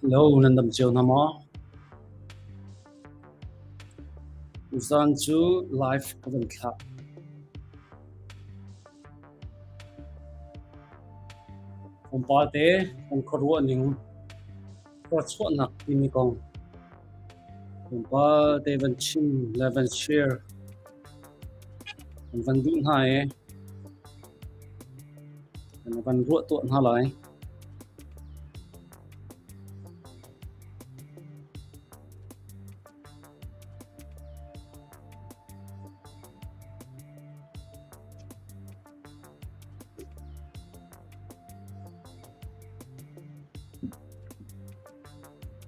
Hello, nan dam cio hna maw? Tuzaan cu live ka van thlah. Tlawmpal te kan khuaruah ning thluachuahnak timi kong tlawmpal te van chim le van share kan van duh hna i kan van ruah tuah hna lai.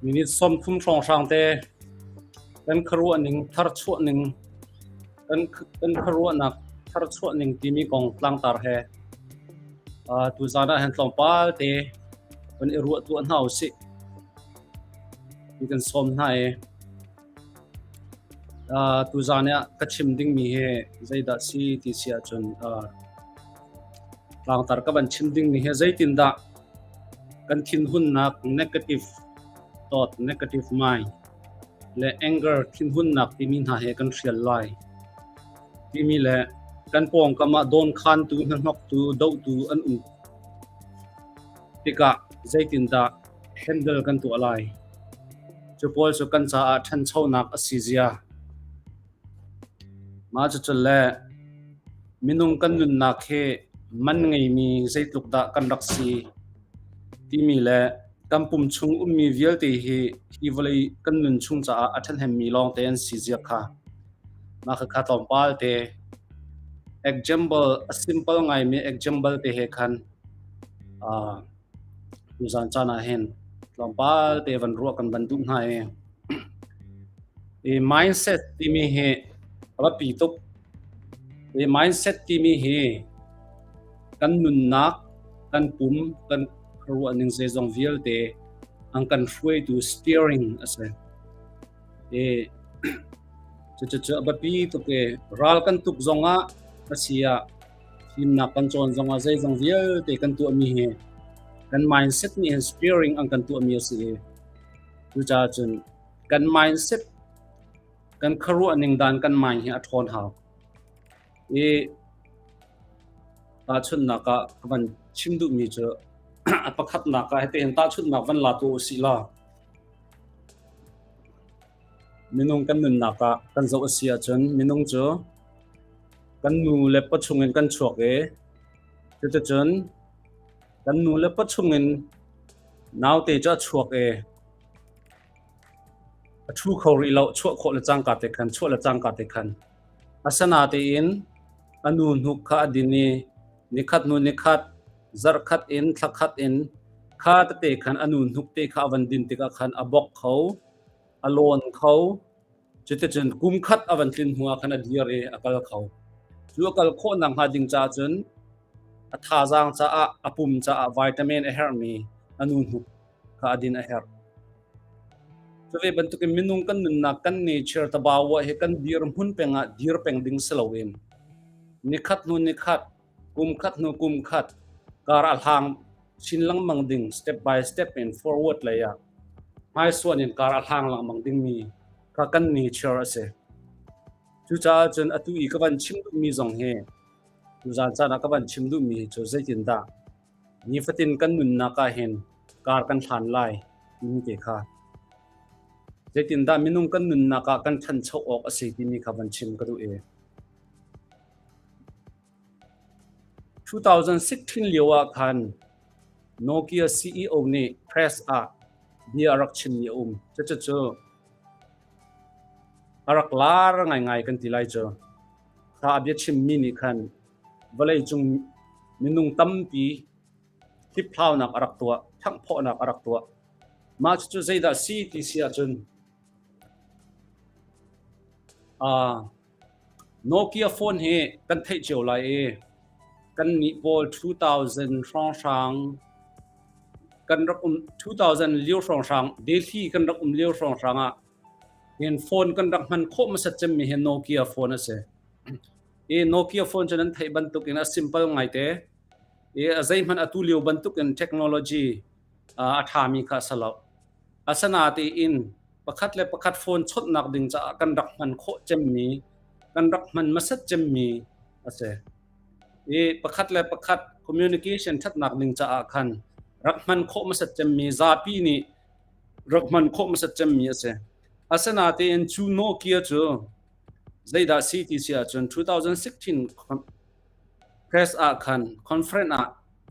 Minute 30 hrawnghrang te kan khuaruah ning tharchuah ning kan khuaruahnak tharchuah ning timi kong tlangtar he tuzaan ah hin tlawmpal te kan i ruah tuah hna usih. Ti kan sawm hna i tuzaan ah ka chim dingmi hi zeidah si ti si ahcun tlangtar ka van chim dingmi hi zeitindah kan thinhunnak negative thought, negative mind le anger thinhunnak timi hna he kan hrial lai timi le kan pawngkam ah dawnkhantu, hnahnoktu, dohtu an um tikah zeitindah handle kan tuah lai. Cu pawl cu kan caah ṭhanchonak a si zia. Mah cucu le minung kan nunnak hi man ngeimi zeitluk dah kan rak si timi le kan pum chung ummi vialte hi hi vawlei kan nun chung caah a ṭhahnemmi lawngte an si zia kha mah khakha tlawmpal te example a simple ngaimi example te he khan tuzaan caan ah hin tlawmpal te van ruah kan van duh hna i i mindset timi hi a biapi tuk. I mindset timi hi kan nunnak, kan pum, kan khuaruahning zeizong vialte an kan hruaitu steering a si. I cucu a biapi tuk i ral kan tuk zongah a si ah fimnak kan cawn zongah zeizong vialte kan tuahmi hi kan mindset nih hin steering an kan tuahmi a si i cucaah cun kan mindset kan khuaruah ning dan kan mind hi a ṭhawn hau. I tahchunhnak ah ka van chim duhmi cu a pakhatnak ah hitihin tahchunhnak van la tu usih law minung kan nunnak ah kan zoh a si ahcun minung cu kan nu le pa chungin kan chuak i cuticun kan nu le pa chungin naute cu a chuak i a ṭhu kho rih lo, chuah khawh le cangka te khan, chuah le cangka te khan. Asinain a nu hnuk kha a din i nikhat hnu nikhat, zarhkhat in thlakhat in kha tete khan a nu hnuk te kha a van din tikah khan a bok kho, a lawn kho. Cuticun kum khat a van tlin hnuah khan a dir i a kal kho. Cu a kal khawh nakhnga ding caah cun a thazaang caah, a pum caah vitamin a herhmi a nu hnuk kha a din a herh. Cuve bantukin minung kan nunnak kan nature tabawa hi kan dirhmun peng ah dir peng ding si loin nikhat hnu nikhat, kum khat hnu kum khat kar a hlang chin lengmang ding, step by step in forward lei ah hmaisuan in kar a hlang lengmang dingmi kha kan nature a si. Cucaah cun atu i ka van chim duhmi zong hi tuzaan caan ah ka van chim duhmi hi cu zeitindah nifatin kan nunnak ah hin kar kan hlan lai timi te kha zeitindah minung kan nunnak ah kan ṭhancho awk a si timi kha van chim ka duh i 2016 lio ah khan Nokia CEO nih press ah bia a rak chimmi a um. Cucu a rak lar ngaingai kan ti lai cu. Kha a biachimmi nih khan vawleicung minung tampi hliphlau-nak a rak tuah, ṭhanghphawhnak a rak tuah. Mah cucu zeidah si ti si ahcun Nokia phone hi kan theih cio lai i kannih pawl 2000 hrawnghrang kan rak um 2000 lio hrawnghrang Delhi kan rak um lio hrawnghrang ah hin phone kan rak hman khawh hmasat cemmi hi Nokia phone a si. I Nokia phone cu nan theih bantuk in a simple ngaite. I a zeihmanh atu lio bantuk in technology a ṭhami kha a si lo. Asinain pakhat le pakhat phone chawnhnak ding caah kan rak hman khawh cemmi, kan rak hman hmasat cemmi a si. I pakhat le pakhat communication ṭhatnak ding caah khan rak hman khawh hmasat cemmi, zapi nih rak hman khawh hmasat cemmi a si. Asinain cu Nokia cu zeidah si ti si ahcun 2016 press ah khan conference ah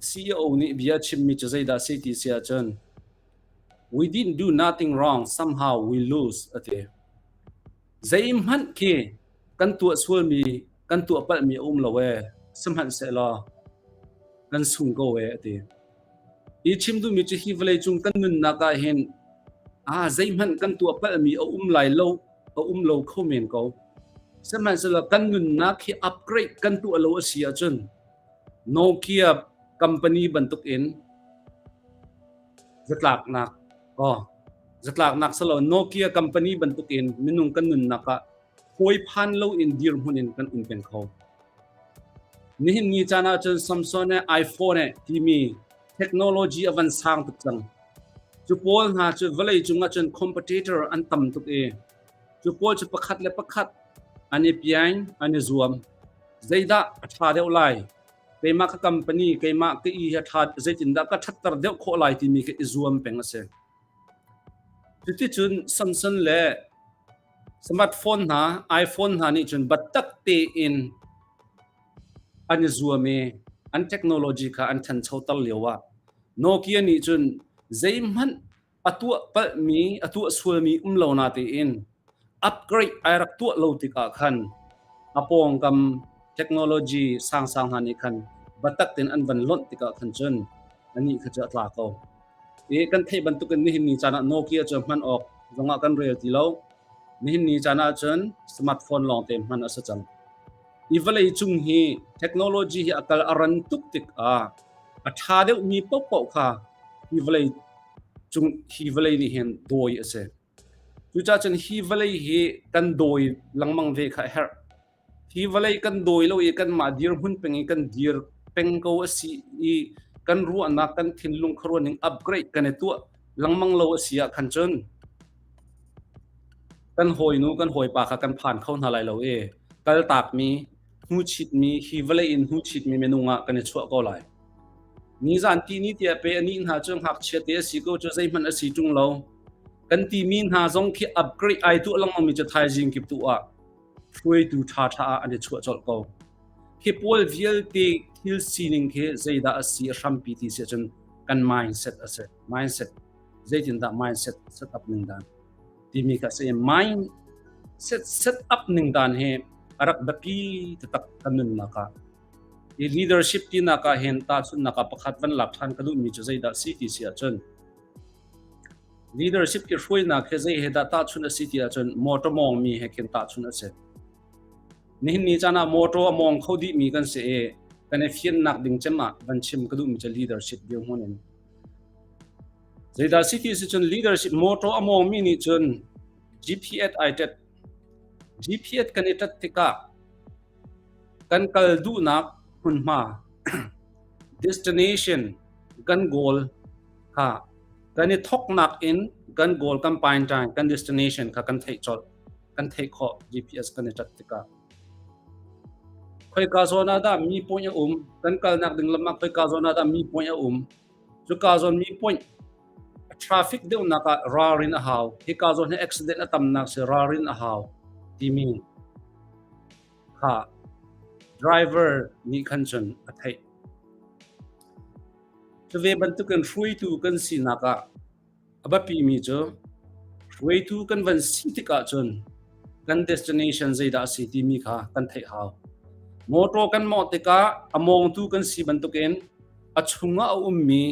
CEO nih bia a chimmi cu zeidah si ti si ahcun "We didn't do nothing wrong, somehow we lose" a ti. Zeihmanh khi kan tuah sualmi, kan tuah palhmi a um lo ee, sihmanhsehlaw kan sung ko ee a ti. Hi chim duhmi cu hi vawleicung kan nunnak ah hin ah zeihmanh kan tuah palhmi a um lai lo, a um lo kho men ko. Sihmanhsehlaw kan nunnak hi upgrade kan tuah lo a si ahcun Nokia company bantuk in zatlaknak oh zatlaknak salo Nokia company bantuk in minung kan nunnak ah hawi phan lo in dirhmun in kan um peng kho. Nihin ni caan ah cun Samsung le iPhone eh timi technology a van sang tuk cang. Cu pawl hna cu vawlei cung ah cun competitor an tam tuk i cu pawl cu pakhat le pakhat an i piain an i zuam. Zeidah a ṭha deuh lai? Keimah ka company, keimah ka i hi a ṭha zeitindah ka ṭhatter deuh khawh lai timi ka i zuam peng a si. Cuticun Samson le smartphone hna, iPhone hna nih cun biatak tein an i zuam i an technology kha an ṭhanchoter lio ah Nokia nih cun zeihmanh a tuah palhmi, a tuah sualmi um lo na tein upgrade ai rak tuah lo tikah khan a pawngkam technology sangsang hna nih khan biatak tein an van lonh tikah khan cun anih kha cu a tla ko. I kan theih bantukin nihin ni caan ah Nokia cu hman awk zongah kan rel ti lo. Nihin ni caan ah cun smartphone lawng te hman a si cang. I vawlei cung hi technology hi a kal a ran tuk tikah a ṭha deuhmi paohpaoh kha hi vawlei cung hi vawlei nih hin dawi a si. Cucaah cun hi vawlei hi kan dawi lengmang ve kha a herh. Hi vawlei kan dawi lo i kanmah dirhmun peng i kan dir peng ko a si i kan ruahnak kan thinlung khuaruah ning upgrade kan i tuah lengmang lo a si ah khan cun kan hawinu kan hawipa kha kan phan kho hna lai lo i kaltakmi hnuchitmi hi vawlei in hnuchitmi minung ah kan i chuah ko lai. Nizan ti ni tiah pe ani hna cu ngakchia te a si ko cu zeihmanh a si ṭung lo. Kan timi hna zong khi upgrade ai tuah lengmang mi cu thaizing kip tu ah hruaitu ṭhaṭha ah an i chuah colh ko. Hi pawl vialte thil sining khi zeidah a si a hrampi ti si ahcun kan mindset a si. Mindset zeitindah mindset set up ning dan timi kha si. Mindset set up ning dan hi a rak biapi taktak kan nunnak ah. I leadership tinak ah hin tahchunhnak ah pakhat van lak ṭhan ka duhmi cu zeidah si ti si ahcun leadership i hruainak hi zei he dah tahchunh a si ti ahcun motor mawngmi he khin tahchunh a si. Nihin ni caan ah motor a mawng kho dihmi kan si i kan i fiannak ding cem ah van chim ka duhmi cu leadership dirhmun in. Zeidah si ti si cun leadership motor a mawngmi nih cun GPS ai tet. GPS kan i tet tikah kan kal duhnak hmunhma destination kan goal kha kan i thoknak in kan goal kan pain time kan destination kha kan theih colh kan theih khawh GPS kan i tat tikah khoika zawn ah dah mi point a um kan kalnak ding lam ah khoika zawn ah dah mi point a um cuka zawn mi point traffic deuhnak ah ralrin a hau hika zawn hi accident a tamnak si ralrin a hau timi kha driver nih khan cun a theih Cu ve bantukin hruaitu kan sinak ah a biapimi cu hruaitu kan van si tikah cun kan destination zeidah a si timi kha kan theih hau. Motor kan mawngh tikah a mawngtu kan si bantukin a chungah a ummi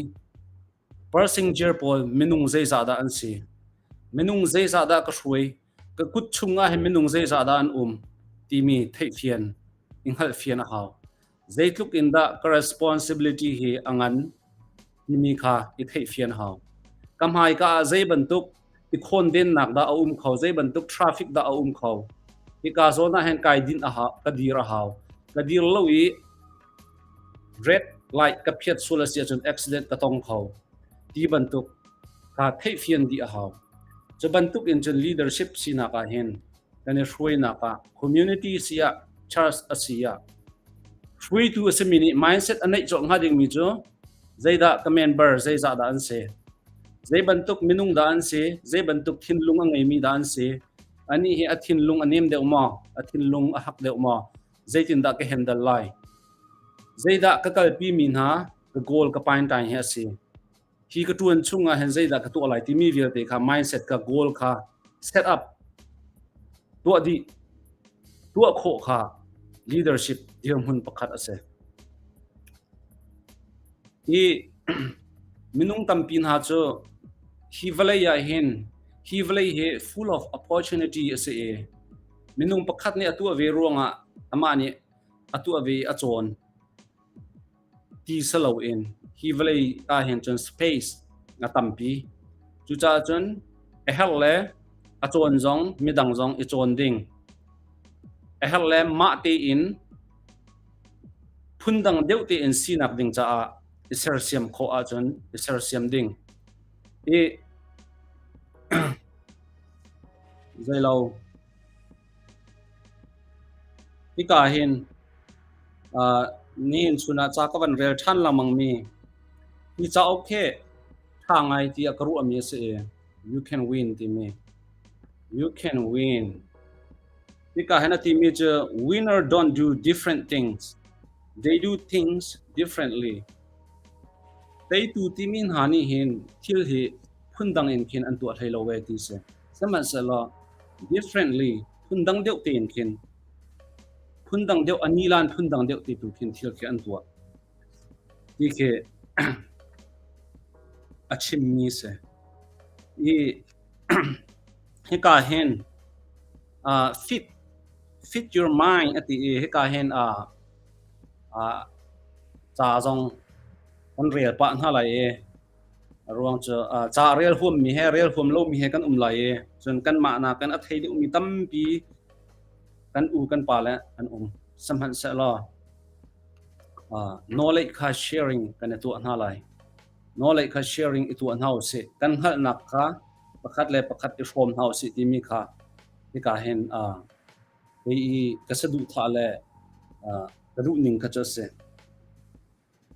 passenger pawl minung zeizah dah an si? Minung zeizah dah ka hruai? Ka kut chungah hin minung zeizah dah an um? timi theihfian, i hngalhfian a hau. Zeitluk in dah ka responsibility hi a ngan timi kha i theihfian hau. Ka hmaika ah zei bantuk i khawndennak dah a um kho, zei bantuk traffic dah a um kho. Hika zawn ah hin kai din a hau, ka dir a hau. Ka dir lo i red light ka phiat sual a si ahcun accident ka tong kho. Ti bantuk kha theihfian dih a hau. Cu bantuk in cun leadership sinak ah hin kan i hruainak ah community si ah church a si ah hruaitu a simi nih mindset a neih cawlh hnga dingmi cu zeidah ka member zeizah dah an si, zei bantuk minung dah an si, zei bantuk thinlung a ngeimi dah an si, anih hi a thinlung a nem deuh maw, a thinlung a hak deuh maw, zeitindah ka handle lai, zeidah ka kalpi mi hna ka goal ka paintai hi a si, hi ka tuan chung ah hin zeidah ka tuah lai timi vialte kha mindset ka goal kha set up tuah dih tuah khawh kha leadership dirhmun pakhat a si. Hi minung tampi hna cu hi vawlei ah hin hi vawlei hi full of opportunity a si i minung pakhat nih a tuah ve ruangah amah nih a tuah ve a cawn. Ti si loin hi vawlei ah hin cun space a tampi. Cucaah cun a herh le a cawn zong midang zong i cawn ding. A herh le mah tein phundang deuh tein sinak ding caah i sersiam khawh ahcun i sersiam ding. I zeilo Hika hin nihin chun ah ca ka van rel ṭhan lengmang mi hi cauk hi ṭha ngai tiah ka ruahmi a si i You Can Win timi. You Can Win. Hika hin a timi cu winner don't do different things. They do things differently. Teitu timi hna nih hin thil hi phundang in khin an tuah hlei lo ve ti si. Sihmanhsehlaw differently phundang deuh tein khin phundang deuh a nilan phundang deuh ti tu khin thil khi an tuah ti khi a chimmi si. I hika hin fit fit your mind a ti i hika hin ca zong kan rel pah hna lai i A ruang cu ca rel huammi he rel huam lomi he kan um lai i cun kanmah nakin a thei deuhmi tampi kan u kan pa le an um. Sihmanhsehlaw knowledge kha sharing kan i tuah hna lai. Knowledge kha sharing i tuah hna usih. Kan hngalhnak kha pakhat le pakhat i hrawm hna usih timi kha hika hin kei i ka saduhthah le ka duhning kha cu a si.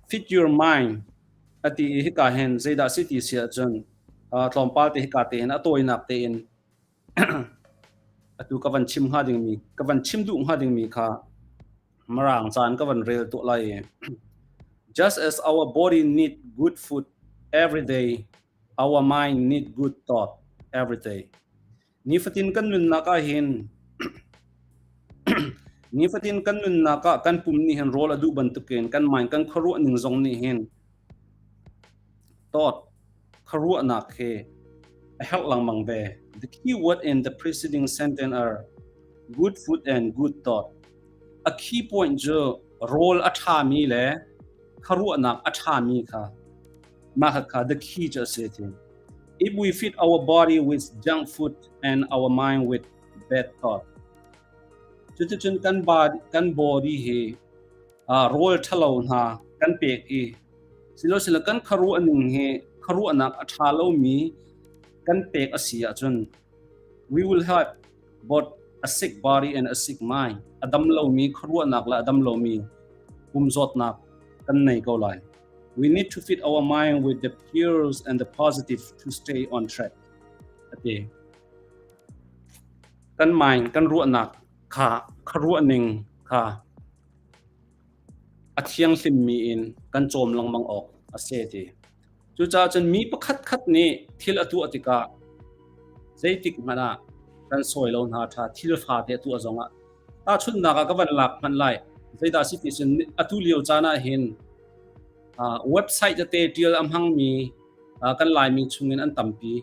Fit your mind a ti i hika hin zeidah si ti si ahcun tlawmpal te hika te hin a tawinak tein atu ka van chim hnga dingmi ka van chim duh hnga dingmi kha Mirang caan ka van rel tuah lai i just as our body need good food every day our mind need good thought every day. Nifatin kan nunnak ah hin nifatin kan nunnak ah kan pum nih hin rawl a duh bantukin kan mind kan khuaruah ning zong nih hin thought khuaruahnak he a herh lengmang ve. The key word in the preceding sentence are good food and good thought. A key point cu rawl a ṭhami le khuaruahnak a ṭhami kha mah kha the key cu a si ti. If we feed our body with junk food and our mind with bad thought, cuticun kan body, kan body hi rawl ṭhalo hna kan pek i silosilo kan kharuah ning hi kharuahnak a ṭha lomi kan pek a si ahcun we will have both a sick body and a sick mind. A dam lomi khuaruahnak le a dam lomi pum zawtnak kan nei ko lai. We need to feed our mind with the pure and the positive to stay on track. Ati. Kan mind, kan ruahnak kha, kha ning kha a thianghlimmi in kan cawm lengmang awk a si ti. Cucaah cun mi pakhat khat nih thil a tuah tikah zeitik hmanh ah kan sawi lo hna ṭha thil fate a tuah zongah tahchunhnak ah ka van lak hmanh lai zeidah si ti cun atu lio caan ah hin website tete ṭial a hmangmi kan Laimi chungin an tampi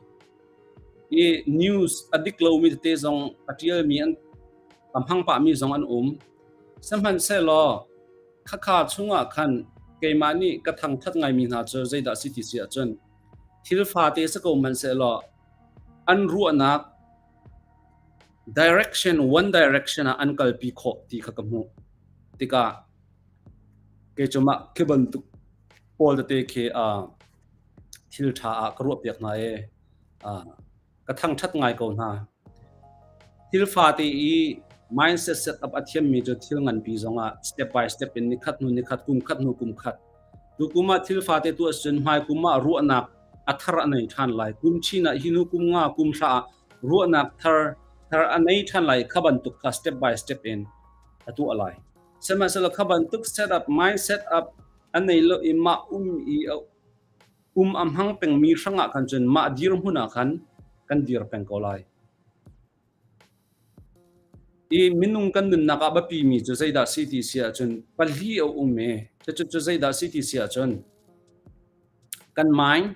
i news a dik lomi tete zong a ṭialmi an a hmang pahmi zong an um sihmanhsehlaw khakha chungah khan keimah nih ka thangṭhat ngaimi hna cu zeidah si ti si ahcun thil fate si ko hmanhsehlaw an ruahnak direction one direction ah an kalpi khawh ti kha ka hmuh tikah kei cu mah khi bantuk pawl tete khi thil ṭha ah ka ruahpiak hna i. Ka thangṭhat ngai ko hna. Thil fate i mindset set up a thiammi cu thil nganpi zongah step by step in nikhat hnu nikhat, kum khat hnu kum khat. Tukum ah thil fate tuah cun hmai kum ah ruahnak a thar a nei ṭhan lai. Kum chin ah hi hnu kum nga kum hra ah ruahnak thar thar a nei ṭhan lai. Kha bantuk kha step by step in a tuah lai. Sihmanhsehlaw kha bantuk set up mindset up a nei lo i mah um i um a hmang pengmi hrangah khan cun mah dirhmun ah khan kan dir peng ko lai. I minung kan nunnak ah biapi mi cu zeidah si ti si ahcun pali a um i cucu cu zeidah si ti si ahcun kan mind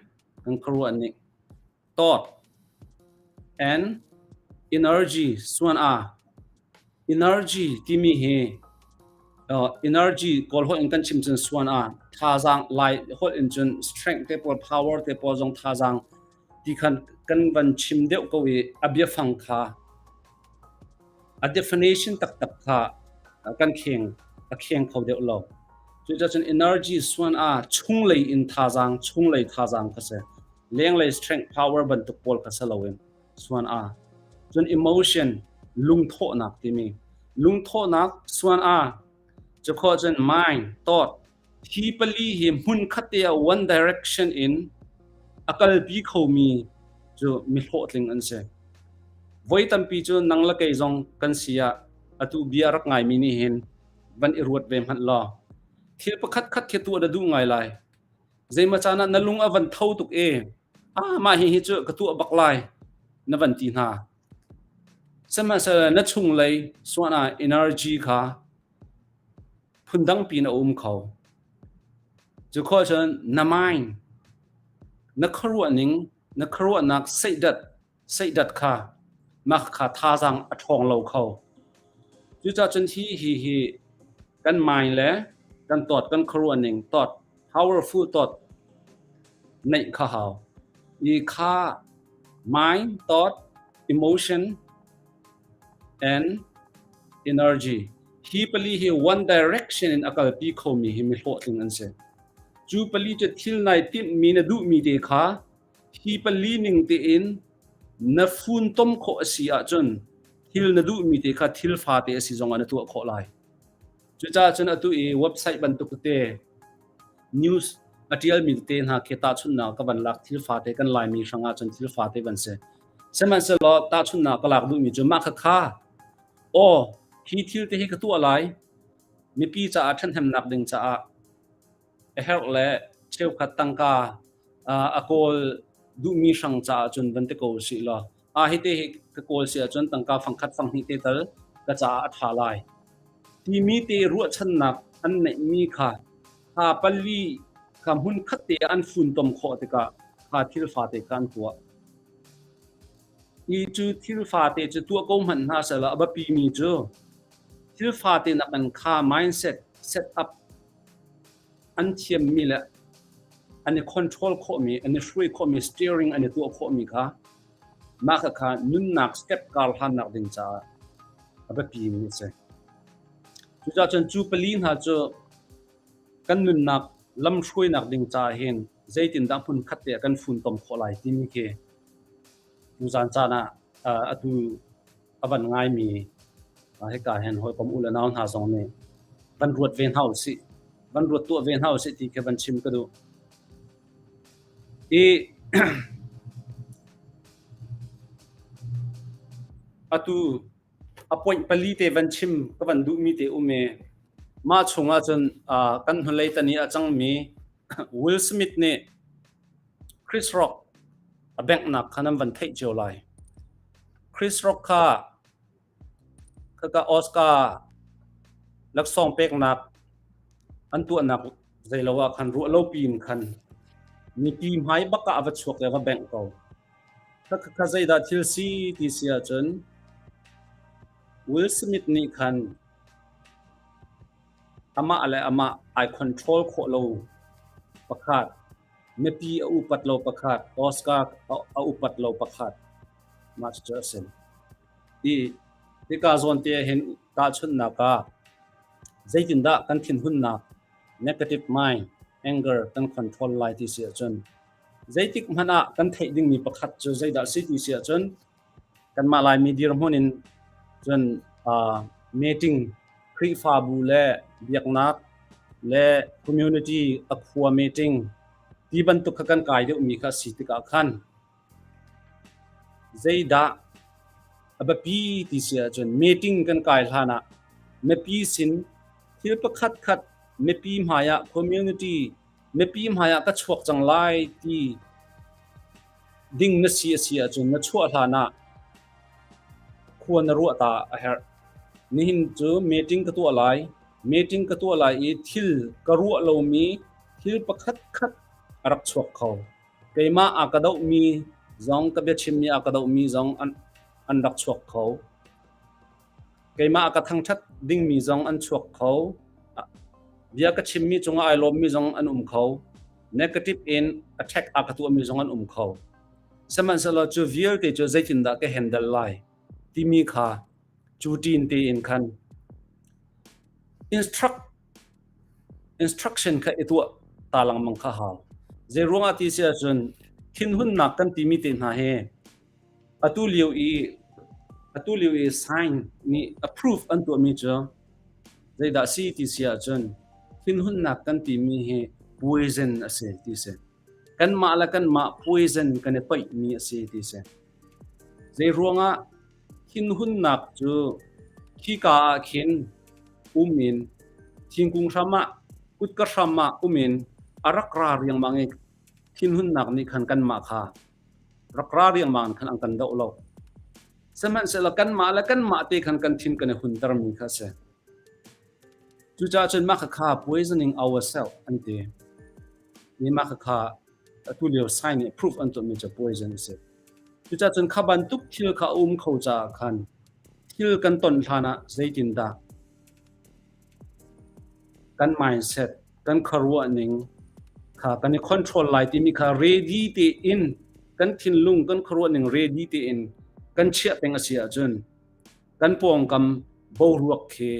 kan khuaruah nih thought and energy suan a energy timi hi energy kawl holh in kan chim cun suan a thazaang lai holh in cun strength te pawl power te pawl zong thazaang ti khan kan van chim deuh ko i a biafang kha a definition taktak kha kan kheng a kheng kho deuh lo. Cucacun energy suan a chunglei in thazaang chunglei thazaang kha si lenglei strength power bantuk pawl kha si loin suan a cun emotion lungthawhnak timi lungthawhnak suan a cu khawh cun mind thought hi pali hi hmun khat te ah one direction in a kalpi khomi cu mi hlawhtling an si. Voi tampi cu nang le kei zong kan si ah atu bia rak ngaimi nih hin van i ruat ve hmanh law thil pakhat khat khi tuah na duh ngai lai. Zeimaw caan ah na lung a van tho tuk i ah mah hi hi cu ka tuah bak lai na van ti hna. Sihmanhsehlaw na chunglei suan ah energy kha phundang piin a um kho. Cu khawh cun na mind, na khuaruah ning, na khuaruahnak seihdat, seihdat kha mah kha thazaang a ṭhawng lo kho. Cucaah cun hi hi hi kan mind le kan thought, kan khuaruah ning thought, powerful thought neih kha hau. I kha mind, thought, emotion and energy hi pali hi one direction in a kalpi khomi hi mi hlawhtling an si. Cu pali cu thil nai timhmi na duhmi te kha hi pali ning tein na funtom khawh a si ahcun thil na duhmi te kha thil fate a si zongah na tuah khawh lai. Cucaah cun atu i website bantuk te news a ṭialmi tete hna khi tahchunhnak ka van lak thil fate kan Laimi hrangah cun thil fate van si. Sihmanhsehlaw tahchunhnak ka lak duhmi cu mah khakha aw hi thil te hi ka tuah lai mipi caah ṭhahnemnak ding caah a herh le cheukhat tangka a kawl duhmi hrang caah cun van ti ko usih law a hi te hi ka kawl si ahcun tangka fangkhat fanghnih te tal ka caah a ṭha lai timi te ruahchannak an neihmi kha kha pali kha hmun khat te an funtom khawh tikah kha thil fate kha an tuah. Hi cu thil fate cu tuah ko hmanh hna sehla a biapimi cu thil fate nakin kha mindset set up an thiammi le an i control khawhmi, an i hruai khawhmi, steering an i tuah khawhmi kha mah kha nunnak step kar hlannak ding caah a biapimi a si. Cucaah cun cu pali hna cu kan nunnak lamhruainak ding caah hin zeitindah hmun khat te ah kan funtom khawh lai timi khi tuzan caan ah atu a van ngaimi hika hin hawikom u le nau hna zong nih van ruat ve hna usih van ruat tuah ve hna usih ti khi van chim ka duh. I atu a point pali te van chim ka van duhmi te um i mah chungah cun kan hnulei tan i a cangmi Will Smith nih Chris Rock a benghnak kha nan van theih cio lai. Chris Rock kha khaka Oscar laksawng peknak an tuahnak zeilo ah khan ruah lo piin khan mipi hmai bak ah a va chuak i a va bengh ko. Khakha zeidah thil si ti si ahcun Will Smith nih khan amah le amah ai control khawh lo pakhat, mipi a upat lo pakhat, Oscar a upat lo pakhat, mah cucu a si. I hika zawn te ah hin tahchunhnak ah zeitindah kan thinhunnak negative mind, anger kan control lai ti si ahcun. Zeitik hmanh ah kan theih dingmi pakhat cu zeidah si ti si ahcun kanmah Laimi dirhmun in cun meeting Khrihfabu le biaknak le community a khua meeting ti bantuk kha kan kai deuhmi kha a si tikah khan zeidah a biapi ti si ahcun meeting kan kai hlan ah mipi sin thil pakhat khat mipi hmai ah community mipi hmai ah ka chuak cang lai ti ding na si a si ahcun na chuah hlan ah khua na ruah ta a herh. Nihin cu meeting ka tuah lai. Meeting ka tuah lai i thil ka ruah lomi thil pakhat khat a rak chuak kho. Keimah a ka dohmi zong ka biachimmi a ka dohmi zong an rak chuak kho. Keimah a ka thangṭhat dingmi zong an chuak kho. Bia ka chimmi cungah ai lawmmi zong an um kho. Negative in attack a ka tuahmi zong an um kho. Sihmanhsehlaw cu vialte cu zeitindah ka handle lai timi kha cu ṭin tein khan instruction kha i tuah ta lengmang kha hau. Zei ruangah ti si ahcun thinhunnak kan timi te hna hi atu lio i atu lio i sign nih approve an tuahmi cu zeidah si ti si ahcun thinhunnak kan timi hi poison a si ti si. Kanmah le kanmah poison kan i toihmi a si ti si. Zei ruangah thinhunnak cu khika ah khin um in thingkung hram ah kutka hram ah um in a rak ra riangmang i thinhunnak nih khan kanmah kha rak ra riangmang khan an kan doh lo. Sihmanhsehlaw kanmah le kanmah te khan kan thin kan i huntermi kha a si. Cucaah cun mah khakha poisoning ourselves an ti. I mah khakha atu lio sign nih proof an tuahmi cu poison a si. Cucaah cun kha bantuk thil kha a um kho caah khan thil kan ton hlan ah zeitindah kan mindset, kan khuaruah ning kha kan i control lai timi kha ready tein kan thinlung kan khuaruah ning ready tein kan chiah peng a si ahcun kan pawngkam boruak khi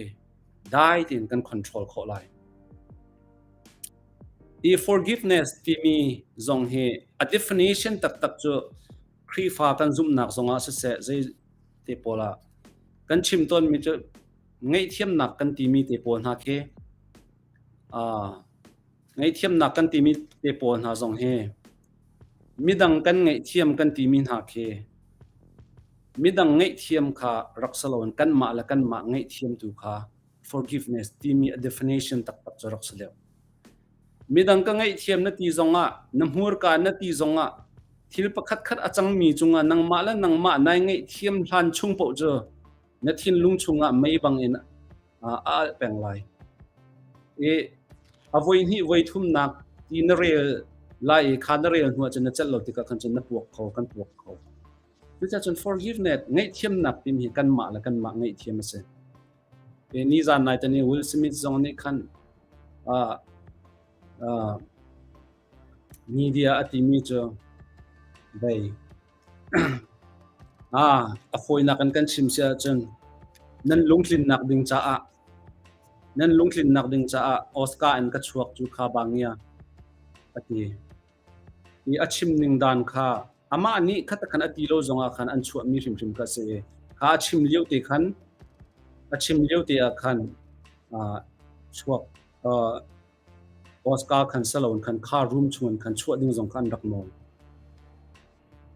dai tein kan control khawh lai. I forgiveness timi zong hi a definition taktak cu Khrihfa kan zumhnak zongah siseh zei te pawl ah kan chim tawnmi cu ngaihthiamnak kan timi te pawl hna khi ngaihthiamnak kan timi te pawl hna zong hi midang kan ngaihthiam kan timi hna khi midang ngaihthiam kha rak si loin kanmah le kanmah ngaihthiam tu kha forgiveness timi a definition taktak cu rak si deuh. Midang ka ngaihthiam na ti zongah na hmurka na ti zongah thil pakhat khat a cangmi cungah nangmah le nangmah nai ngaihthiam hlan chung paoh cu na thinlung chungah mei bangin a alh peng lai. I a voi hnih voi thumnak ti na rel lai i kha na rel hnu ahcun na celh lo tikah khan cun na puak kho kan puak kho. Cucaah cun forgiveness ngaihthiamnak timi hi kanmah le kanmah ngaihthiam a si. Nizan nai tani Will Smith zong nih khan media a timi cu vei a fawinak in kan chim si ahcun nan lungtlinnak ding caah nan lungtlinnak ding caah Oscar in ka chuak cu kha bangia a ti. I a chim ning dan kha amah nih khat khan a ti lo zongah khan an chuahmi hrimhrim kha a si i kha a chim lio te khan a chim lio te ah khan chuak Oscar khan saloon khan kha room chungin khan chuah ding zong kha an rak nawl.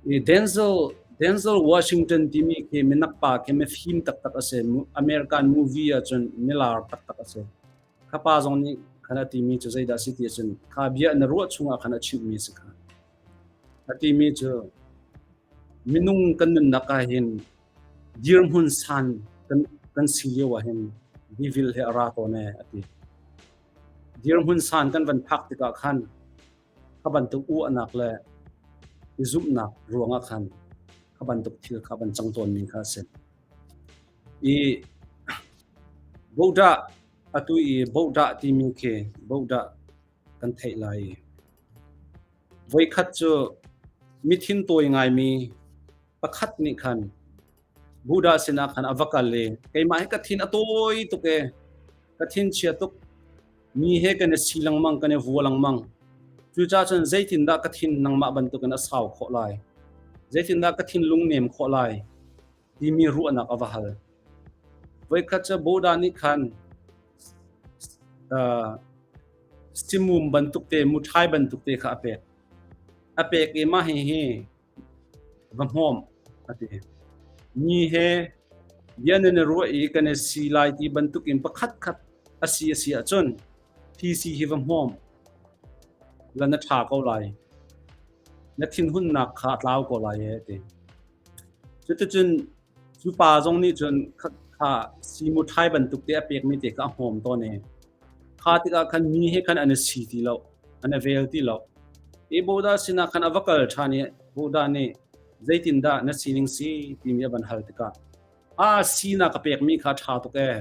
I Denzel Washington timi khi minak pa khi mifim taktak a si. American movie ahcun milar taktak a si. Kha pa zong nih khan a timi cu zeidah a si ti ahcun kha bia na ruah chungah khan a chimhmi a si kha. A timi cu minung kan nunnak ah hin dirhmun san kan si lio ah hin devil he a ra tawn ee a ti. Dirhmun san kan van phak tikah khan kha bantuk uahnak le i zumhnak ruangah khan kha bantuk thil kha van cang tawnmi kha a si. I bodah atu i bodah timi khi bodah kan theih lai. Voikhat cu mithin tawi ngaimi pakhat nih khan Buddha sinah khan a va kal i keimah hi ka thin a tawi tuk e ka thin chia tuk mi he kan i si lengmang kan i vua lengmang. Cucaah cun zeitindah ka thin nangmah bantukin a sau khawh lai? Zeitindah ka thinlung nem khawh lai? Timi ruahnak a va hal. Voikhat cu Buddha nih khan simum bantuk te, muṭhai bantuk te kha a pek. A pek i mah hihi va hmawm a ti. Mi he bia nan i ruah i kan i si lai ti bantukin pakhat khat a si a si ahcun hi si hi va hmawm la na ṭha ko lai. Na thinhunnak kha a tlau ko lai e a ti. Cuticun cu pa zong nih cun kha simu ṭhai bantuk te a pekmi te kha a hmawm tawn i kha tikah khan mi he khan an i si ti lo, an i vel ti lo. I Buddha sinah khan a va kal ṭhan i Buddha nih zeitindah na sining si timi a van hal tikah a si na ka pekmi kha ṭha tuk ee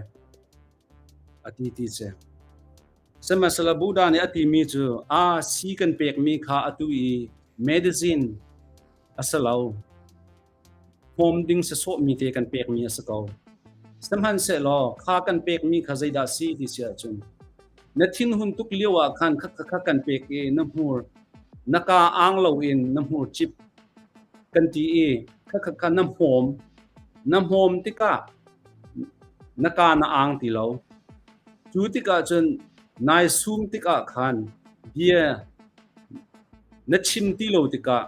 a ti ti si. Sihmanhsehlaw Buddha nih a timi cu a si kan pekmi kha atu i medicine a si lo. Hmawm ding sasawhmi te kan pekmi a si ko. Sihmanhsehlaw kha kan pekmi kha zeidah si ti si ahcun na thinhun tuk lio ah khan kha kha kan pek i na hmur na ka ang loin na hmur cip kan ti i kha kha kha na hmawm na hmawm tikah na ka na ang ti lo. Cu tikah cun nai sum tikah khan bia Na chim ti lo tikah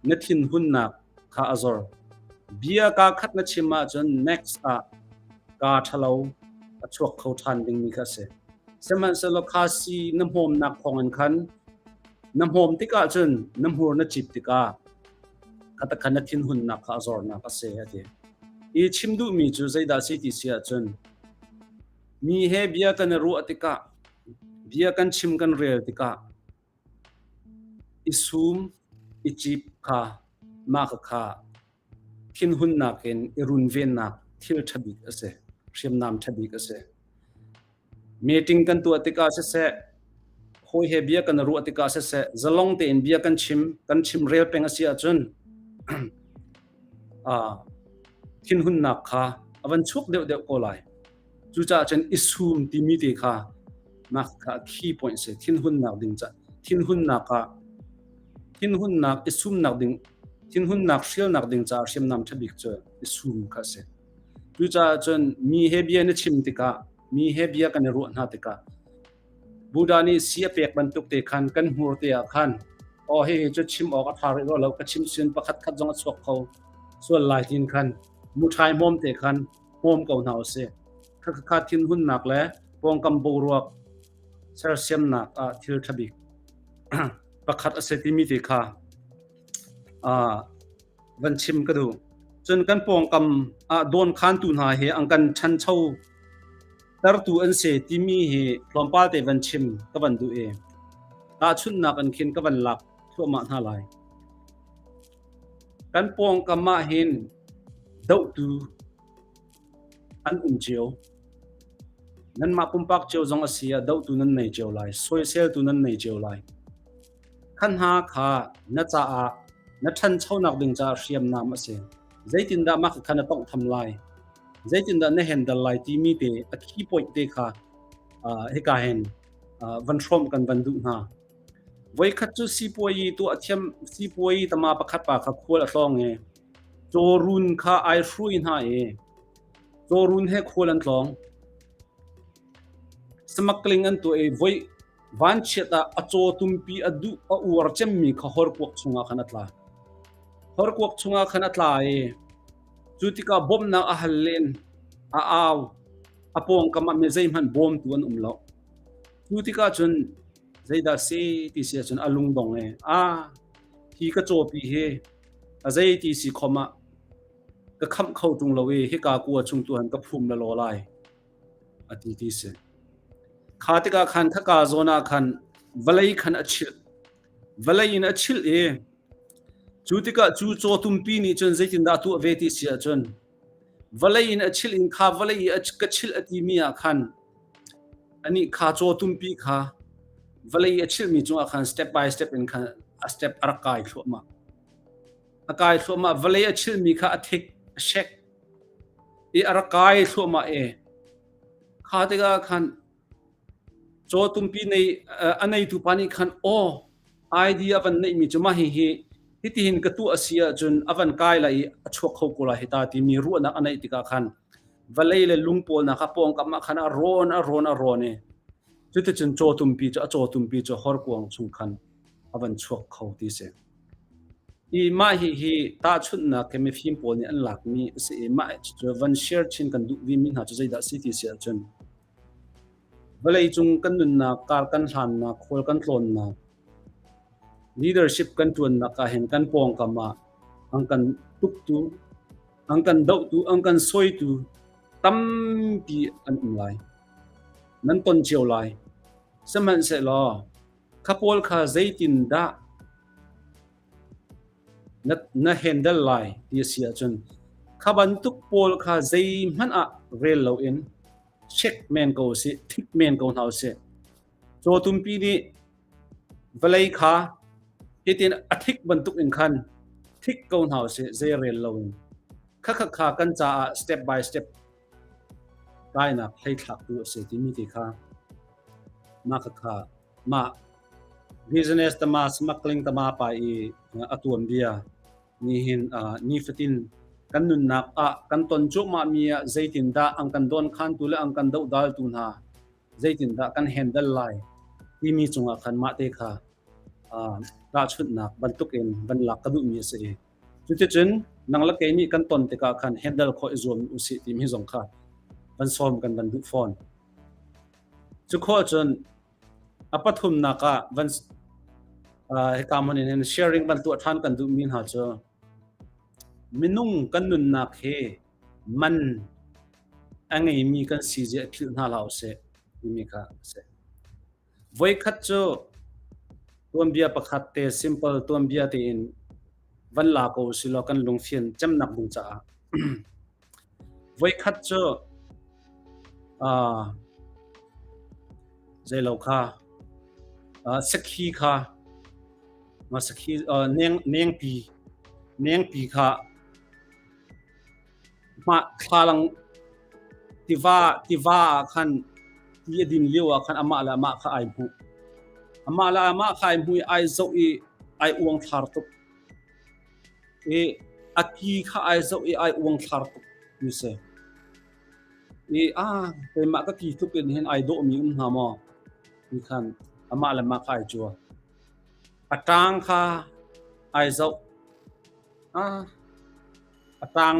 na thinhunnak kha a zor. Bia kaa khat na chim ahcun next ah kaa ṭhalo a chuak kho ṭhan dingmi kha a si. Sihmanhsehlaw kha si na hmawmnak thawngin khan na hmawm tikah cun na hmur na cip tikah khatakhan na thinhunnak kha a zornak a si a ti. I chim duhmi cu zeidah si ti si ahcun mi he bia kan i ruah tikah bia kan chim kan rel tikah I sum, i cip kha mah khakha thinhunnak in i runvennak thil ṭha bik a si. Hriamnam ṭha bik a si. Meeting kan tuah tikah siseh, hawi he bia kan ruah tikah siseh, zalong tein bia kan chim, kan chimrel peng a si ahcun thinhunnak kha a van chuak deuhdeuh ko lai. Cucaah cun i sum timi te kha nak kha key point si thinhunnak ding ca thinhunnak ah thinhunnak i sumnak ding thinhunnak hrialnak ding caah hriamnam ṭha bik cu i sum kha si. Cucaah cun mi he bia na chim tikah mi he bia kan i ruah hna tikah Buddha nih si a pek bantuk te khan kan hmur te ah khan aw hihi cu chim awk a ṭha rih rua lo ka chim sin pakhat khat zong a chuak kho sual lai tin khan muṭhai hmawm te khan hmawm ko hna usih. Khakha thinhunnak le pawngkam boruak sersiamnak ah thil ṭha bik pakhat a si timi te kha van chim ka duh. Cun kan pawngkam ah dawnkhantu hna hi an kan ṭhancho tertu an si timi hi tlawmpal te van chim ka van duh i tahchunhnak in khin ka van lak thluahmah hna lai. Kan pawngkam ah hin dohtu an um cio. Nanmah pumpak cio zong a si ah dohtu nan nei cio lai, soiseltu nan nei cio lai. Kha hna kha na caah na ṭhanchonak ding caah hriamnam a si. Zeitindah mah kha na tawnghtham lai? Zeitindah na handle lai timi te a key point te kha hika hin van hrawmh kan van duh hna. Voikhat cu sipuayi tuah thiam sipuayi tama pakhat pa kha khual a tlawng i cawrun kha ai hrui hna i cawrun he khual an tlawng. Smuggling an tuah i voi vanchiat ah a caw tumpi a duh a uar cemmi kha horkuak chungah khan a tla. Horkuak chungah khan a tla i cu tikah bawmhnak a hal len a au a pawngkam ah mi zeihmanh bawmtu an um lo. Cu tikah cun zeidah si ti si ahcun a lungdong i a hi ka cawpi hi a zei ti si khom ah ka khamh kho ṭung lo i hika kua chung tu han ka phum la law lai a ti ti si. Kha tikah khan khaka zawn ah khan vawlei khan a chilh. Vawlei in a chilh i cu tikah cu cawtumpi nih cun zeitindah a tuah ve ti si ahcun vawlei in a chilh in kha vawlei i ka chilh a timi ah khan anih kha cawtumpi kha vawlei a chilhmi cungah khan step by step in khan a step a rak kai thluahmah. A kai thluahmah vawlei a chilhmi kha a thik a shek i a rak kai thluahmah i kha tikah khan cawtumpi nei a neitu pa nih khan aw. Idea a van neihmi cu mah hihi hitihin ka tuah a si ahcun a van kai lai i a chuak kho ko lai hi ta timi ruahnak a neih tikah khan vawlei le lung pawl hna kha pawngkam ah khan a rawn a rawn a rawn i cuticun cawtumpi cu a cawtumpi cu horkuang chung khan a van chuak kho ti si. I mah hihi tahchunhnak he mifim pawl nih an lakmi a si i mah cu van share chin kan duh vimi hna cu zeidah a si ti si ahcun vawleicung kan nunnak, kar kan hlannak, khual kan tlawnnak, leadership kan ṭuannak ah hin kan pawngkam ah an kan tuktu, an kan dohtu, an kan sawitu tampi an um lai. Nan ton cio lai. Sihmanhsehlaw kha pawl kha zeitindah na handle lai ti a si ahcun kha bantuk pawl kha zeihmanh ah rel loin check men ko usih, thik men ko hna usih. Cawtumpi nih vawlei kha hitin a thik bantuk in khan thik ko hna usih, zei rel loin. Kha kha kha kan caah step by step kainak hleithlaktu a si timi ti kha mah kha kha mah business tama smuggling tama pa i a tuanbia nihin nifatin kan nunnak ah kan ton cuahmah mi ah zeitindah an kan don khantu le an kan dohdaltu hna zeitindah kan handle lai timi cungah khan mah te kha tahchunhnak bantukin van lak ka duhmi a si i cuticun nang le kei nih kan ton tikah khan handle khawh i zuam usih timi zong kha van sawm kan van duh fawn. Cu khawh cun a pathumnak ah van hika hmun in sharing van tuah ṭhan kan duhmi hna cu minung kan nunnak hi man a ngeimi kan si zia philh hna hlah usih timi kha a si. Voikhat cu tuanbia pakhat te simple tuanbia tein van la ko usilaw kan lungfian cemnak ding caah voikhat cu zeilo kha sakhi kha sakhi nengpi nengpi kha mah thlalang tiva tiva ah khan ti a din lio ah khan amah le amah kha ai hmuh amah le amah kha ai hmu i ai zoh i ai uangthlar tuk i a ki kha ai zoh i ai uangthlar tuk mi si i a keimah ka ki tluk in hin ai dawhmi um hna maw ti khan amah le mah kha ai cua a ṭang kha ai zoh A ṭang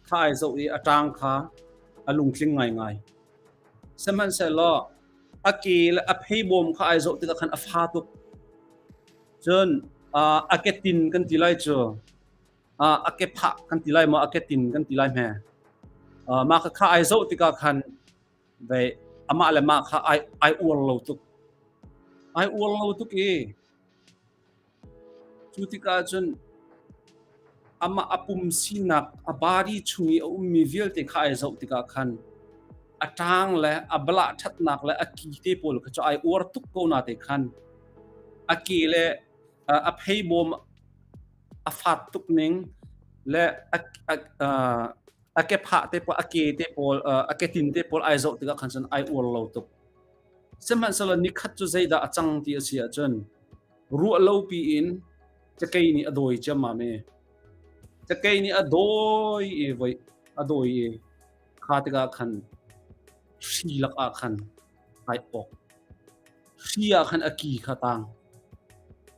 kha ai zoh i a ṭang kha a lungtling ngaingai. Sihmanhsehlaw a ke le a pheibawm kha ai zoh tikah khan a fa tuk. Cun a ketin kan ti lai cu a kephah kan ti lai maw a ketin kan ti lai hme. Mah kha ai zoh tikah khan ve amah le mah kha ai ai uar lo tuk. Ai uar lo tuk i Cu tikah cun amah a pum sinak a body chung i a ummi vialte kha ai zoh tikah khan a ṭang le a balah ṭhatnak le a ki te pawl kha cu ai uar tuk ko na te khan a ke le a pheibawm a fat tuk ning le a kephah te pawl a ke te pawl a ketin te pawl ai zoh tikah khan cun ai uar lo tuk. Sihmanhsehlaw nikhat cu zeidah a cang ti a si ahcun ruah lo piin cakei nih a dawi ciammam i cakei nih a dawi i voi a dawi i kha tikah khan hri lakah khan ai awk. Hri ah khan a ki kha tang.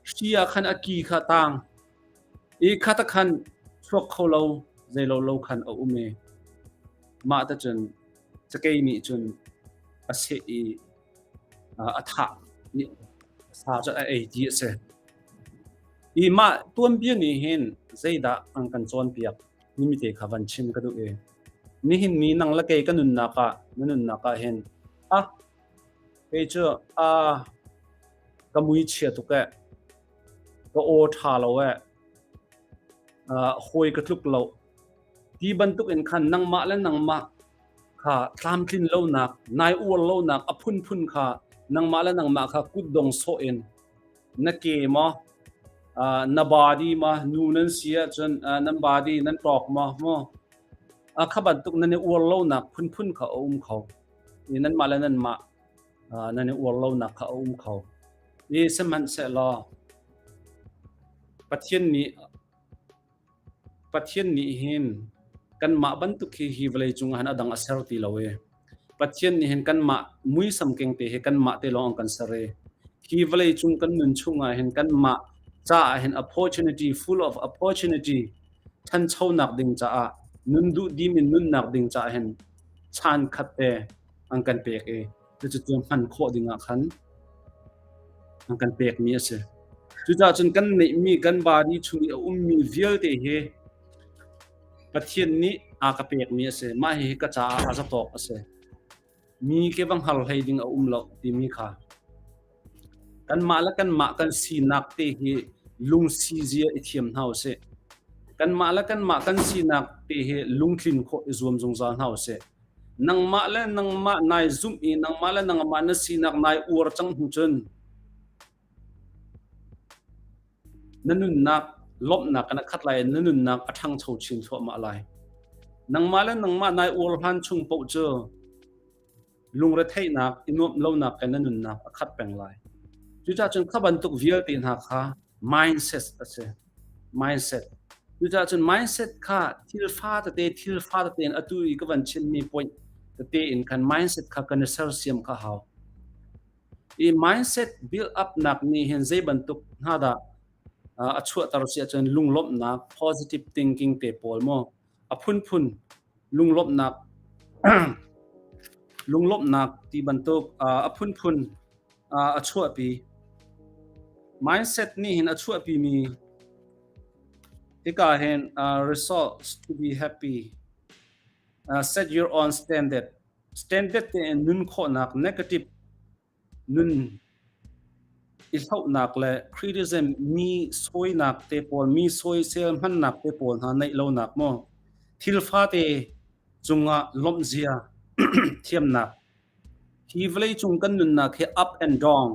Hri ah khan a ki kha tang. I kha ta khan chuak kho lo zeilo lo khan a um i mah ta cun cakei nih cun a seh i a thah i sa cu a ei ti a si. I mah tuanbia nih hin zeidah an kan cawnpiak timi te kha van chim ka duh i nihin ni nang le kei ka nunnak ah na nunnak ah hin ah kei cu a ka mui chia tuk eh ka aw ṭha lo eh hawi ka tluk lo Ti bantuk in khan nangmah le nangmah kha tlamtlin lonak, nai uar lonak a phunphun kha nangmah le nangmah kha kutdong sawh in na ke maw, na body ma nu nan si ahcun nan body nan ṭawk maw maw kha bantuk nan i uar lonak phunphun kha a um kho. I nanmah le nanmah nan i uar lonak kha a um kho. I sihmanhsehlaw. Pathian nih Pathian nih hin kanmah bantuk hi hi vawlei cungah hin a dang a ser ti lo i Pathian nih hin kanmah muisam kengte hi kanmah te lawng an kan ser i hi vawlei cung kan nun chungah hin kanmah caah hin opportunity full of opportunity ṭhanchonak ding caah nun duh dim in nunnak ding caah hin chan khat te an kan pek i cucu hman khawh dingah khan an kan pekmi a si. Cucaah cun kan neihmi kan body chung i a ummi vialte hi Pathian nih a ka pekmi a si. Mah hihi ka caah a zatawk a si. Mi ke va hngal hlei ding a um lo timi kha kanmah le kanmah kan sinak te hi lungsi zia i thiam hna usih. Kanmah le kanmah kan sinak te hi lungtlin khawh i zuam zungzal hna usih. Nangmah le nangmah nai zumh i nangmah le nangmah na sinak nai uar cang hnu cun na nunnak lawmhnak in a khat lai i na nunnak a ṭhangcho chin thluahmah lai. Nangmah le nangmah nai uar hlan chung paoh cu lungretheihnak, i nuamh lonak in na nunnak a khat peng lai. Cucaah cun kha bantuk vialte hna kha mindset a si. Mindset. Cucaah cun mindset kha thil fa tete thil fa tete in atu i ka van chimmi point tete in khan mindset kha kan i sersiam kha hau. I mindset build up nak nih hin zei bantuk hna dah a chuahter si ahcun lunglawmhnak positive thinking te pawl maw a phunphun lunglawmhnak lunglawmhnak ti bantuk a phunphun a chuahpi. Mindset nih hin a chuahpi mi hika hin results to be happy set your own standard standard tein nun khawhnak negative nun i hlohnak le criticism mi sawinak te pawl mi sawisel hmannak te pawl hna neih lonak maw thil fate cungah lawmh zia thiamnak hi vawlei cung kan nunnak hi up and down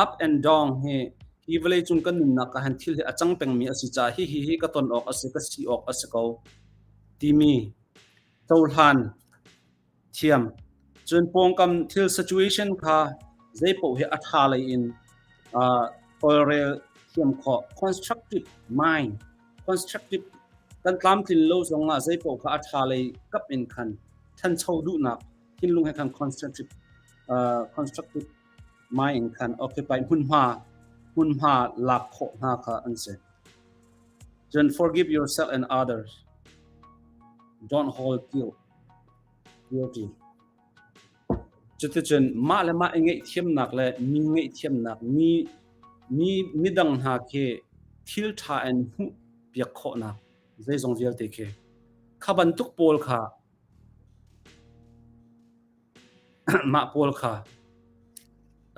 up and down hi hi vawlei cung kan nunnak ah hin thil hi a cang pengmi a si caah hi hi hi ka ton awk a si ka si awk a si ko timi cohlan thiam. Cun pawngkam thil situation kha zeipaoh hi a ṭha lei in uh, tawlrel thiam khawh. Constructive mind, constructive kan tlamtlin lo zongah zeipaoh kha a ṭha lei kap in khan ṭhancho duhnak thinlung he khan constructive uh, constructive mind in khan occupy hmunhma hmunhma lak khawh hna kha an si. Cun forgive yourself and others. Don't hold guilt. Guilty. Cuticun mah le mah i ngaihthiamnak le mi ngaihthiamnak mi mi midang hna khi thil ṭha in hmuh piak khawhnak zeizong vialte khi kha bantuk pawl kha mah pawl kha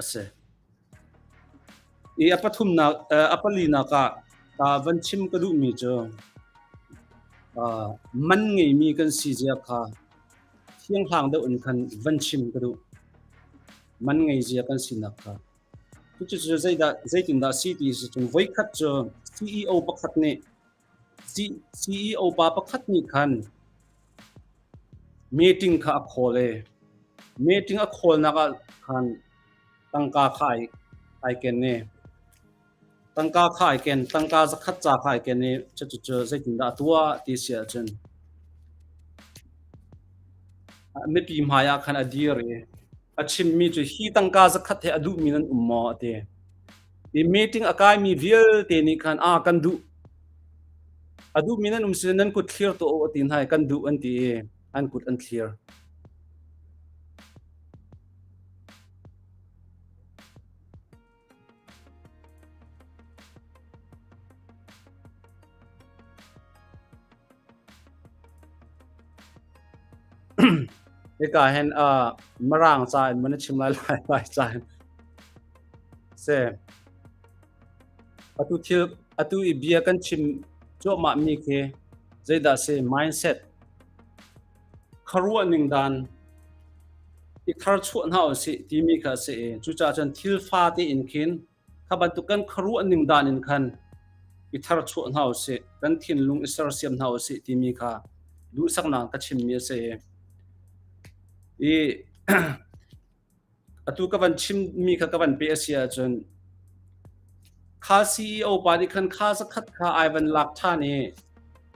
a si. I a pathumnak a palinak ah van chim ka duhmi cu man ngeimi kan si zia kha thianghlang deuh in khan van chim ka duh. Man ngei zia kan sinak kha. Cucu zeidah zeitindah si ti si cun voikhat cu CEO pakhat nih CEO pa pakhat nih khan meeting kha a call i meeting a callnak ah khan tangka kha ai ai ken i tangka kha ai ken tangka zakhat ca kha ai ken i cucu zeitindah a tuah ti si ahcun mipi hmai ah khan a dir i a chimmi cu hi tangka zakhat he a duhmi nan um maw a ti. I meeting a kaimi vialte nih khan a kan duh. A duhmi nan um si nan kut thlir tuah u a ti hna i kan duh an ti i an kut an thlir. Hika hin uh, Mirang ca in man chim lai lai lai ca in. Se. Atu thil atu i bia kan chim cuahmah mi khi zeidah si mindset kharuah ning dan i thar chuah hna usih timi kha a si i cucaah cun thil fa te in khin kha bantuk kan khuaruah ning dan in khan i thar chuah hna usih kan thinlung i sersiam hna usih timi kha duhsaknak ka chimmi a si i atu ka van chimmi kha ka van pe a si ahcun. Kha CEO pa nih khan kha zakhat kha ai van lak ṭhan i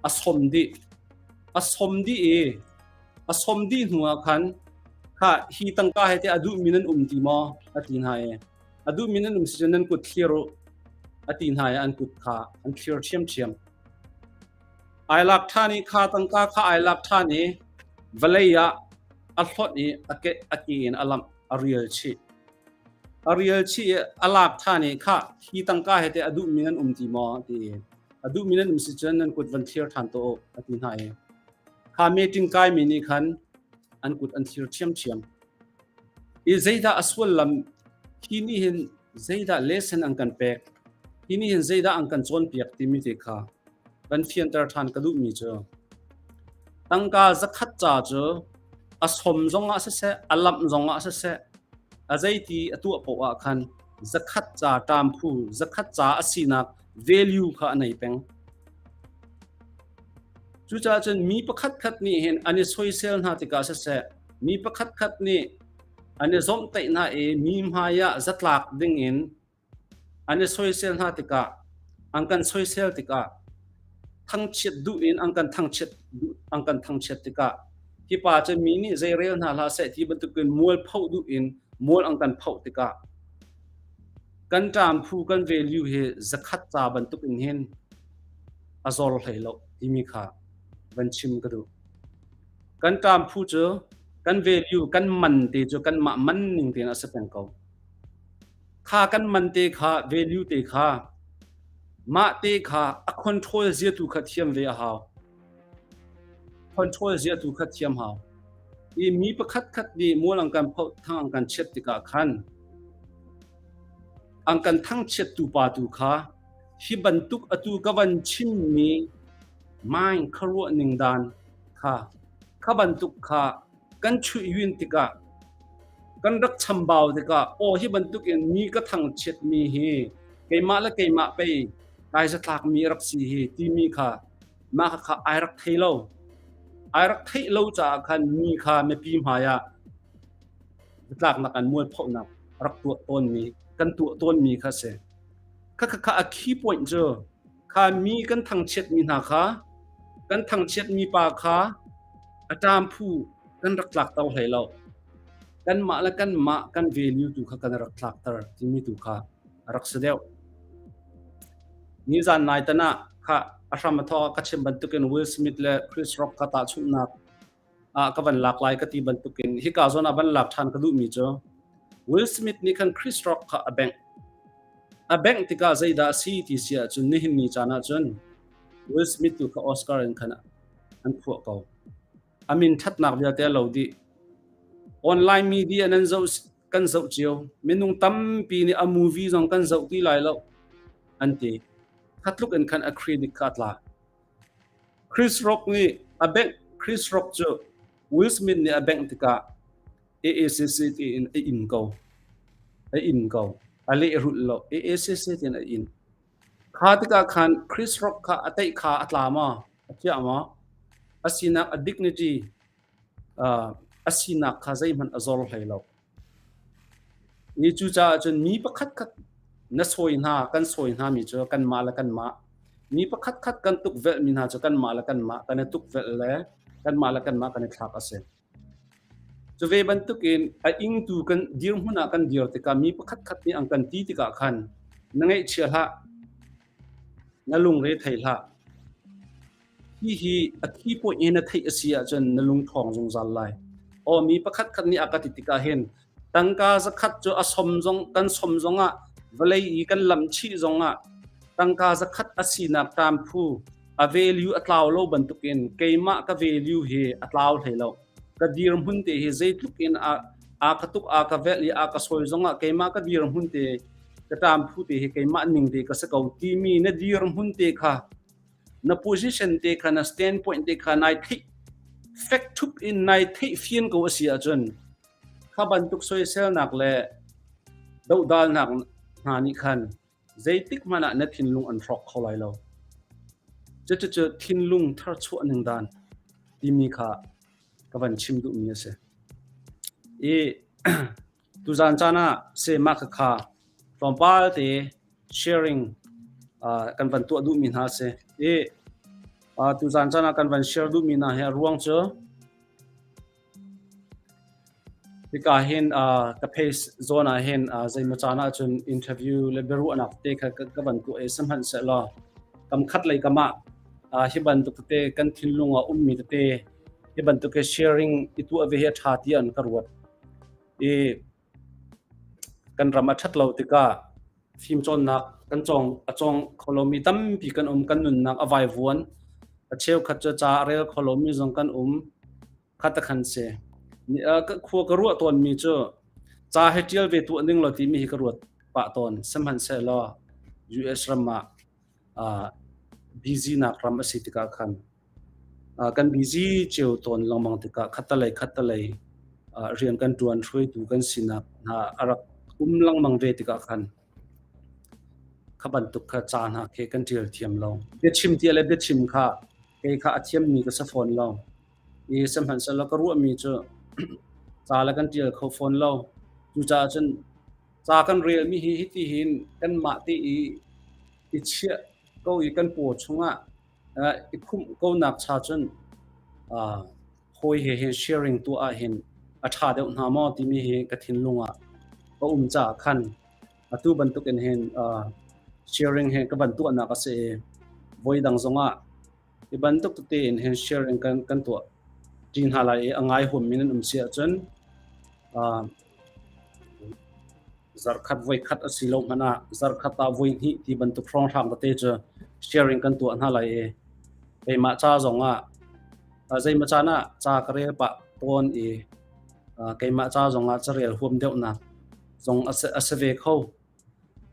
a som dih. A som dih i a som dih hnu ah khan kha hi tangka he te a duhmi nan um ti maw a ti hna i a duhmi nan um si cun nan kut thlir u a ti hna i an kut kha an thlir ṭhiamṭhiam. Ai lak ṭhan i kha tangka kha ai lak ṭhan i vawlei ah a hlonh i a ke a ke in a lamh a rial chih. A rial chih i a lak ṭhan i khah hi tangka he teh a duhmi nan um ti maw a ti i a duhmi nan um si cun nan kut van thlir ṭhan tuah u a ti hna i kha meeting kaimi nih khan an kut an thlir ṭhiamṭhiam. I zeidah a sullam hi nih hin zeidah lesson an kan pek hi nih hin zeidah an kan cawnpiak timi te kha kan fianter ṭhan ka duhmi cu tangka zakhat ca cu a som zongah siseh a lamh zongah siseh a zeiti a tuah paoh ah khan zakhat ca ṭamphu zakhat ca a sinak value kha a nei peng. Cucaah cun mi pakhat khat nih hin an i soisel hna tikah siseh mi pakhat khat nih an i zawmhtaih hna i mi hmai ah zatlak ding in An i soisel hna tikah, an kan soisel tikah, thangchiat duh in an kan thangchiat duh an kan thangchiat tikah hi pa cu mi nih zeirel hna hlah seh ti bantukin mual phoh duh in mual an kan phoh tikah kan ṭam phu kan value hi zakhat ca bantuk in hin a zor hlei lo timi kha van chim ka duh. Kan ṭam phu cu kan value kan man te cu kanmah man ning tein a si peng ko. Kha kan man te kha value te kha mah te kha a control zia tu kha thiam ve a hau. Control zia tu kha thiam hau. I mi pakhat khat nih mual an kan phoh thang an kan chiat tikah khan an kan thangchiat tu pa tu kha hi bantuk atu ka van chimmi mind khuaruah ning dan kha kha bantuk kha kan chuih yun tikah kan rak chambau tikah aw hi bantuk in mi ka thangchiatmi hi keimah le keimah pei kai zatlakmi rak si hi timi kha mah kha ai rak thei lo ai rak theih lo caah khan mi kha mipi hmai ah zatlaknak an mualphohnak rak tuah tawnmi kan tuah tawnmi kha si kha kha kha a key point cu Kha mi kan thangchiatmi hna kha kan thangchiatmi pa kha a ṭam phu kan rak tlakter hlei lo. Kanmah le kanmah kan value tu kha kan rak tlakter timi tu kha a rak si deuh. Nizan nai tan ah kha a hram a thawk ah ka chim bantukin Will Smith le Chris Rock ka tahchunhnak ah ka van lak lai ka ti bantukin hika zawn ah van lak ṭhan ka duhmi cu Will Smith nih khan Chris Rock kha a bengh. A bengh tikah zeidah a si ti si ahcun nihin ni caan ahcun Will Smith tu kha Oscar in khan an phuah ko. A min ṭhatnak vialte a lo dih. Online media nan zoh kan zoh cio. Minung tampi nih a movie zong kan zoh ti lai lo an ti. Kha tluk in khan a credit kha a tla. Chris Rock nih a bengh Chris Rock cu Will Smith nih a bengh tikah AACC tiin a in ko. A in ko. A lehrulh lo. AACC tiin a in. Kha tikah khan Chris Rock kha a teih kha a tla maw? A thiah maw? A sinak a dignity a sinak kha zeihmanh a zor hlei lo. Ni cucaah cun mi pakhatkhat na sawi hna, kan sawi hna mi cu kanmah le kanmah, mi pakhatkhat kan tukvelh mi hna cu kanmah le kanmah kan i tukvelh le kanmah le kanmah kan i thlak a si. Cu ve bantukin a ingtu kan dirhmun ah kan dir tikah mi pakhatkhat nih an kan ti tikah khan na ngaihchia hlah, na lungre thei hlah. Hihi a thi point in na theih a si ahcun na lung ṭhawng zungzal lai. Aw mi pakhat khat nih a ka ti tikah hin tangka zakhat cu a som zong kan som zongah vawlei i kan lamh chih zongah tangka zakhat a sinak ṭam phu a value a tlau lo bantukin keimah ka value hi a tlau hlei lo. Ka dirhmun te hi zeitluk in a a ka tuk a ka velh i a ka sawi zongah keimah ka dirhmun te ka ṭam phu te hi keimah ning te ka si ko timi na dirhmun te kha na position te kha na standpoint te kha nai theih fek thup in nai theih fian ko a si ahcun kha bantuk soiselnak le dohdalnak hna nih khan zeitik hmanh ah na thinlung an hrawk kho lai lo. Cucucu thinlung tharchuah ning dan timi kha ka van chim duhmi a si. I tuzan caan ah se mah kha tlawmpal te sharing. Kan van tuah duhmi hna a si. I tuzan caan ah kan van share duhmi hna hi a ruang cu hika hin ka page zawn ah hin zeimaw caan ah cun interview le biaruahnak te kha ka van tuah i sihmanhsehlaw kam khat lei kam ah hi bantuk tete kan thinlung ah ummi tete hi bantuk hi sharing i tuah ve hi a ṭha tiah an ka ruat. I kan ram a ṭhat lo tikah fimcawnnak kan cawng a cawng kho lomi tampi kan um. Kan nunnak a vaivuan. A cheukhat cu ca a rel kho lomi zong kan um. Kha ta khan si. Khua ka ruah tawnmi cu ca hi ṭial ve tuah ning law timi hi ka ruat pah tawn. Sihmanhsehlaw US ram ah busy nak ram a si tikah khan Kan busy cio tawn lengmang tikah khattalei khattalei rian kan ṭuan hruaitu kan sinak hna a rak um lengmang ve tikah khan kha bantuk kha ca hna khi kan ṭial thiam lo. Biachim tia le biachim kha kei kha a thiammi ka si fawn lo. I sihmanhsehlaw ka ruahmi cu ca le kan ṭial kho fawn lo. Cucaah cun ca kan relmi hi hiti hin kanmah te i i chiah ko i kan paw chungah i khumh konak cha cun hawi he hin sharing tuah ah hin a ṭha deuh hna maw timi hi ka thinlung ah a um caah khan atu bantuk in hin sharing hi ka van tuahnak a si i voi dang zongah hi bantuk tete in hin sharing kan tuah ṭi hna lai i a ngai huammi nan um si ahcun Zarhkhat voikhat a si lo hmanh ah zarhkhat ah voihnih ti bantuk hrawnghrang tete cu sharing kan tuah hna lai i keimah ca zong ah zeimaw caan ah ca ka rel pah tawn i keimah ca zong ah carel huam deuhnak zong a si ve kho.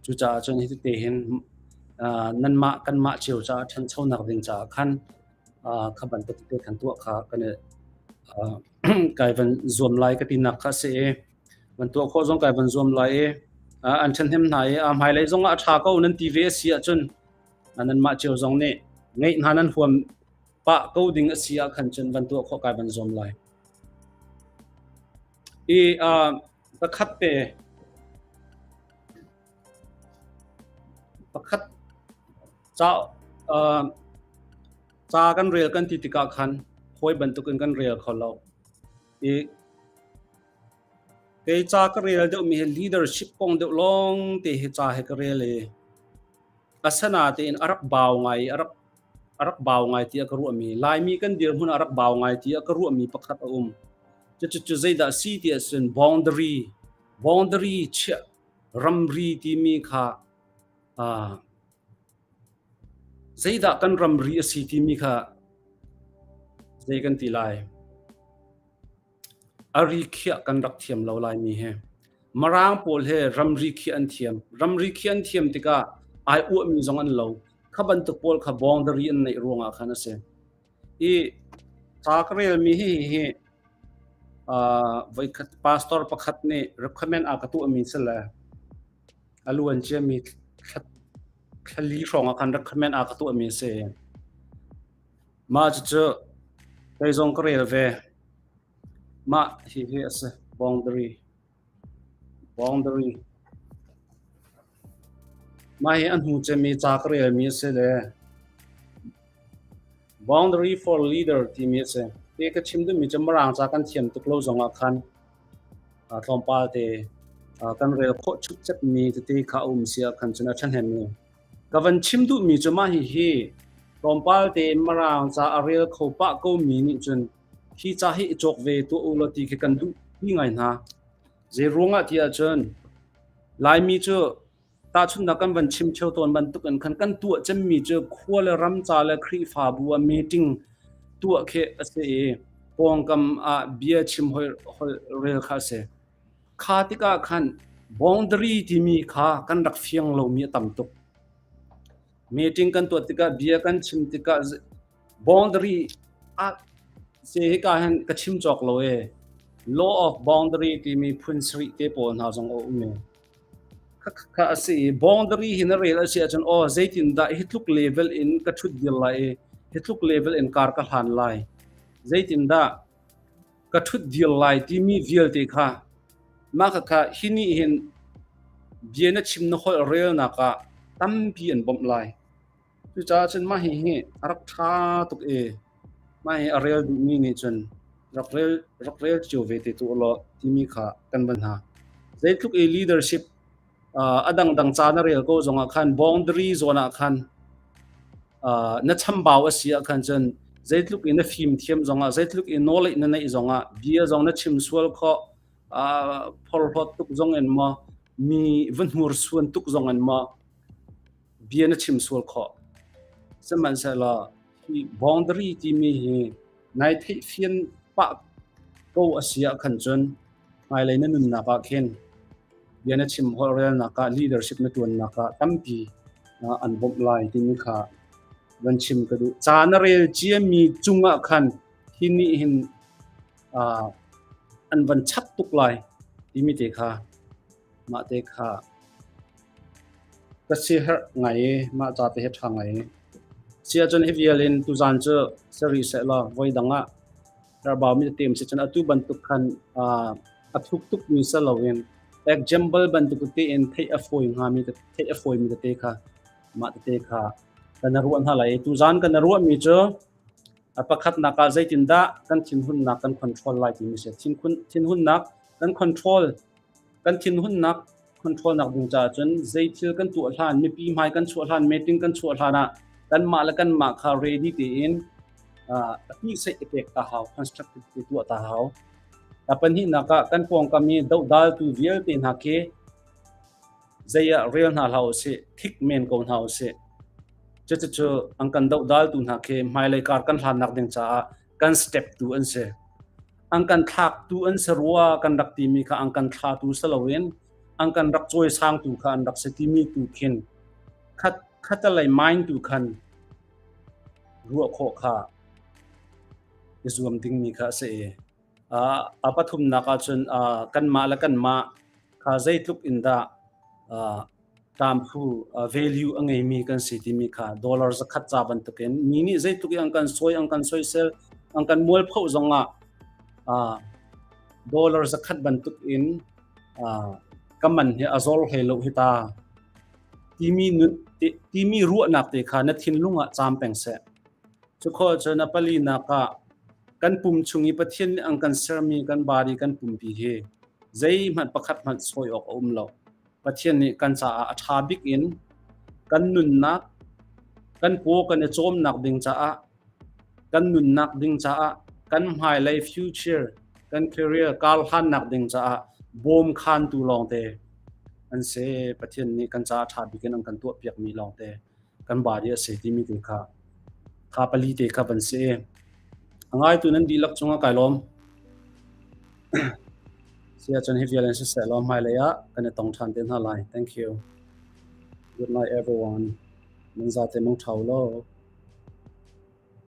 Cucaah cun hi tete hin nanmah kanmah cio caah ṭhanchonak ding caah khan kha bantuk tete kan tuah kha kan i kai van zuam lai ka tinak kha a si i Van tuah khawh zong kai van zuam lai i an ṭhahnem hna i a hmailei zong ah a ṭha ko nan ti ve a si ahcun nanmah cio zong nih ngeih hna nan huam pah ko ding a si ah khan cun van tuah khawh kai van zuam lai. I pakhat te pakhat ca ca kan rel kan ti tikah khan hawi bantukin kan rel kho lo. I Kei ca ka rel deuhmi hi leadership kong deuh lawng te hi ca hi ka rel i asinain a rak bau ngai i a rak bau ngai tiah ka ruahmi Laimi kan dirhmun ah a rak bau ngai tiah ka ruahmi pakhat a um. Cucu zeidah a si ti ahcun boundary boundary chiah ramri timi kha zeidah kan ramri a si timi kha zei kan ti lai. A ri khiah kan rak thiam lo Laimi hi. Mirang pawl he ramri khiah an thiam. Ramri khiah an thiam tikah ai uahmi zong an lo. Kha bantuk pawl kha boundary an neih ruangah khan a si. I ca ka relmi hi hi voikhat pastor pakhat nih recommend a ka tuahmi si le a luan ciami thlali hrawng ah khan recommend a ka tuahmi a si. Mah cucu kei zong ka rel ve. Mah hihi a si. Boundary. Boundary. Mah hi a hnu cemmi ca ka relmi a si le Boundary for Leader timi a si. Hi ka chim duhmi cu Mirang ca kan thiam tuk lo zongah khan tlawmpal te kan rel khawh chukcekmi tete kha a um si ah khan cun a ṭhahnemmi. Ka van chim duhmi cu mah hihi tlawmpal tein Mirang ca a rel kho pah komi nih cun hi ca hi i cawk ve tuah u law ti khi kan duh pi ngai hna. Zei ruangah ti ahcun Laimi cu tahchunhnak kan van chim ṭheo tawn bantuk in khan kan tuah cemmi cu khua le ram ca le Khrihfabu ah meeting tuah khi a si i pawngkam ah bia chim hoi rel kha a si. Kha tikah khan boundary timi kha kan rak fiang lomi a tam tuk. Meeting kan tuah tikah bia kan chim tikah boundary ah se hika hin ka chim cawk lo e. Law of boundary timi phun sarih te pawl hna zong a um e. Kha a si i boundary hi na rel a si ahcun aw zeitindah hi tluk level in ka ṭhut dir lai i hi tluk level in kar ka hlan lai. Zeitindah ka ṭhut dir lai timi vialte kha mah khakha hi nih hin bia na chim na holh relnak ah Tampi an bawmh lai. Cucaah cun mah hihi a rak ṭha tuk i mah hi a rel duhmi nih cun rak rel cio ve te tuah law timi kha kan van hna. Zeitluk i leadership a dangdang ca na rel ko zongah khan boundary zawn ah khan na chambau a si ah khan cun zeitluk in na fim thiam zongah, zeitluk in knowledge na neih zongah, bia zong na chim sual khawh, phorhlawt tuk zong in maw, mi va hnursuan tuk zong in maw bia na chim sual khawh. Sihmanhsehlaw hi boundary timi hi nai theih fian pah ko a si ah khan cun hmailei na nunnak ah khin bia na chim holhrelnak ah, leadership na ṭuannak ah tampi an bawmh lai timi kha van chim ka duh. Ca na rel ciami cungah khan hi nih hin an van chap tuk lai timi te kha mah te kha ka siaherh ngai i mah ca te hi ṭha ngai i. Si ahcun hi vial in tuzaan cu si rih sehlaw voi dang ah herhbau mi tete si cun atu bantuk khan a thuk tukmi si loin example bantuk tete in theih a fawi hngami, theih a fawimi tete kha mah tete kha kan ruah hna lai. Tuzaan kan ruahmi cu a pakhatnak ah zeitindah kan thinhunnak kan control lai timi si. Thinhunnak kan control, kan thinhunnak control nak ding caah cun zei thil kan tuah hlan, mipi hmai kan chuah hlan, meeting kan chuah hlan ah kanmah le kanmah kha ready tein a tihseih i pek ta hau, constructive te tuah ta hau. A pahnihnak ah kan pawngkam i dohdaltu vialte hna khi zei ah rel hna hlah usih, thik men ko hna usih. Cucu an kan dohdaltu hna khi hmailei kar kan hlannak ding caah kan step tu an si. An kan thlaktu an si rua kan rak timi kha an kan thlatu si loin an kan rak cawisangtu kha an rak si timi tu khin khat khatalei mind tu khan ruah khawh kha i zuam dingmi kha a si i a pathumnak ahcun kanmah le kanmah kha zeitluk in dah ṭamphu value a ngeimi kan si timi kha dollar 100 ca bantukin mi nih zeitluk i an kan sawi, an kan soisel, an kan mualphoh zongah dollar 100 bantukin ka man hi a zor hlei lo hi ta timi nun, timi ruahnak te kha na thinlung ah caam peng seh. Cukhawh cun a palinak ah kan pum chung i Pathian nih an kan sermi kan body, kan pumpi hi zeihmanh pakhat hmanh sawi awk a um lo. Pathian nih kan caah a ṭha bik in kan nunnak, kan paw kan i cawmnak ding caah, kan nunnak ding caah, kan hmailei future, kan career kar hlannak ding caah bawm khantu lawngte an si. Pathian nih kan caah ṭha bik in an kan tuahpiakmi lawngte kan body a si timi te kha kha pali te kha van si. A ngaitu nan dihlak cungah kai lawm. Si ahcun hi vial in siseh law hmailei ah kan i tong ṭhan te hna lai. Thank you. Good night, everyone. Nan zate mangṭha u law.